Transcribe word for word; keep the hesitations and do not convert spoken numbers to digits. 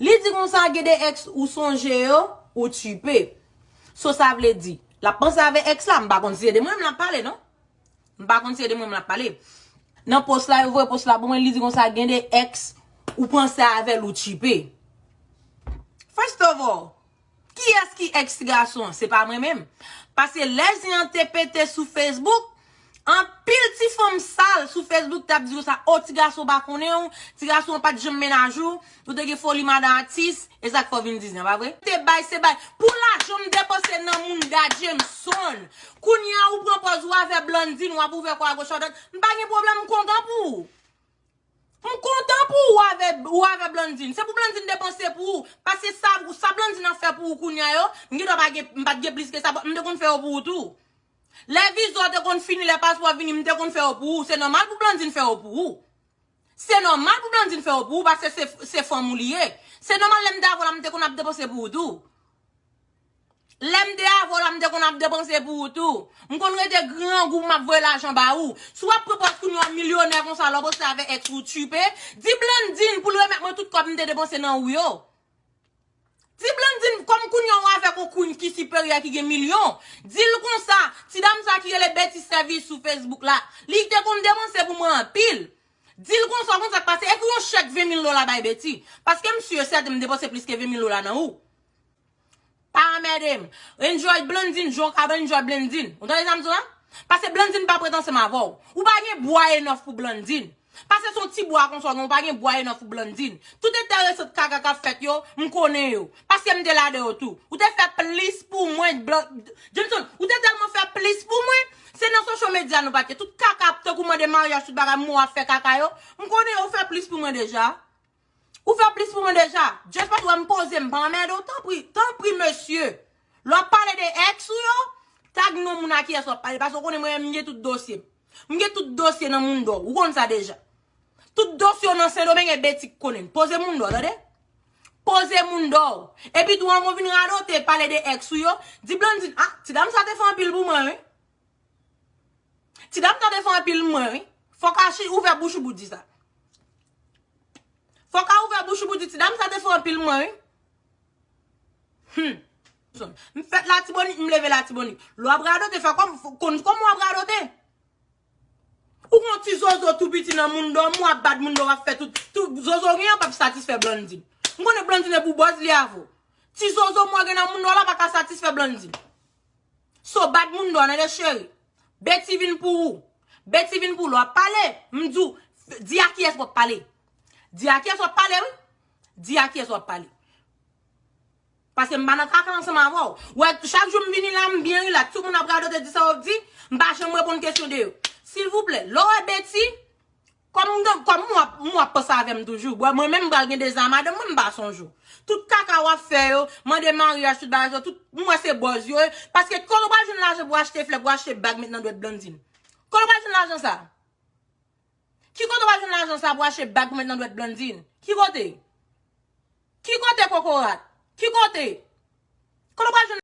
Li di konsa, gen de ex ou sonje yo, ou tchipe. So sa vle di, l ap panse avè ex la, m pa konn si se de mwen menm l ap pale, non. M pa konn si se de mwen menm l ap pale. Nan post la, yo voye post la pou mwen, li di konsa, gen de ex ou panse avè l, ou tchipe. First of all, kiyès ki ex ti gason an? Se pa mwen menm. Paske lè zen an te pete sou Facebook, anpil ti fanm sal sou Facebook t ap di konsa, o, ti gason pa konnen w, ti gason an pa t janm mennaj ou, ou te gen foli madan atis, e sa k fè w vin di zen an, pa vre? Te bay, se bay. Pou lajan m depanse nan moun Da Jameson. Kounye a ou pran pòz ou avè Blandine, w ap ouvè kò a goch a dwat. M pa gen pwoblèm, m kontan pou ou. M kontan pou ou avè, ou avè Blandine. Se pou Blandine depanse pou ou. Paske sa, sa Blandine ap fè pou ou kounye a yo, m gen dwa pa gen, m pa t gen plis ke sa, m te konn fè yo pou ou tou. Lè viza w te konn fini, lè paspò vini, m te konn fè yo pou ou. Se nòmal pou Blandine fè yo pou ou. Se nòmal pou Blandine fè yo pou ou, paske se, se fanm ou li ye. Se nòmal lè m te avè w la, m te konn ap depanse pou ou tou. Lè m te avè w la, m te konn ap depanse pou ou tou. M konn rete grangou, m ap voye lajan ba ou. Si w ap pran pòz kounye a w milyonè konsa, lè w poste avè ex ou tchipe, di Blandine pou l remèt mwen tout kòb m te depanse nan ou yo. Di Blandine, kòm kounye a w avèk yon queen ki siperyè, ki gen milyon, di l konsa, ti dam sa ki rele Betty Service sou Facebook la, li te konn depanse pou mwen anpil. Di l konsa, w konn sa k pase, ekri yon chèk ven mil dola bay Betty. Paske m si e sèten m depanse plis ke ven mil dola nan ou. Pa anmède m. Enjoy Blandine, jan w ka enjoy Blandine. Ou tande sa m di w la? Paske Blandine pa prèt ansanm avè w. Ou pa gen bwa enòf pou Blandine. Paske se yon ti bwa konsa w gen, ou pa gen bwa enòf pou Blandine. Tout enteresan kaka k ap fèt yo, m konnen yo. Paske m te la de yo tou. Ou te fè plis pou mwen, Blan-, Jameson, ou te tèlman fè plis pou mwen. Se nan social media nou pa t ye. Tout kaka ap tankou mande maryaj, tout bagay, mwen w ap fè kaka yo. M konnen yo, ou fè plis pou mwen deja. Ou fè plis pou mwen deja. Just pa t wè m poze, m pa anmède w, tanpri, tanpri, mesye. Lè w ap pale de ex ou yo, tag non moun a kiyès w ap pale, paske w konnen mwen menm m gen tout dosye. M gen tout dosye nan moun dò. Ou konn sa deja. Tout dosye w nan Sendomeng e Betty k konnen. Poze moun dò, tande? Poze moun dò. Epi tou, anvan w vin radote, pale de ex ou yo, di Blandine, ah, ti dam sa te fè anpil pou mwen, wi. Ti dam sa te fè anpil mwen, wi. Fòk a chi ouvè bouch ou pou di sa. Fòk a ouvè bouch ou pou di ti dam sa te fè anpil mwen, wi. Hmm. M fèt Latibonit, m leve Latibonit. Lè w ap radote, fè kòm, konn kòman w ap radote. Ou gon ti zozo tou piti nan moun dò, m w ap bat moun dò, w ap fè tout, tout zozo w gen an p ap satisfè Blandine. M konnen Blandine e pou bòz li avè w. Ti zozo m w gen nan moun dò la pa ka satisfè Blandine. So, bat moun dò, tande cheri. Betty vin pou ou. Betty vin pou ou. Lè w ap pale, m di w, di a kiyès w ap pale. Di a kiyès w ap pale, wi. Di a kiyès w ap pale. Paske m pa nan kaka ansanm avè w. Wè, chak jou m vini la, m byen rilaks. Tout moun ap radote, di sa yo di, m pa janm reponn kesyon de yo. Silvouplè, lè w wè Betty, kòm m gen, kòm m w ap, m w ap panse avè m toujou. Bon, mwen menm m pral gen deza madanm mwen, m pa sonje w. Tout kaka w ap fè yo, mande maryaj, tout bagay sa, tout, m wè se bòz yo ye. Paske kote w pral jwenn lajan pou achte flè, pou achte bag met nan dwèt Blandine? Kote w pral jwenn lajan sa? Ki kote w pral jwenn lajan sa pou achte bag pou met nan dwèt Blandine? Ki kote? Ki kote kokorat? Ki kote? Kote w pral jwenn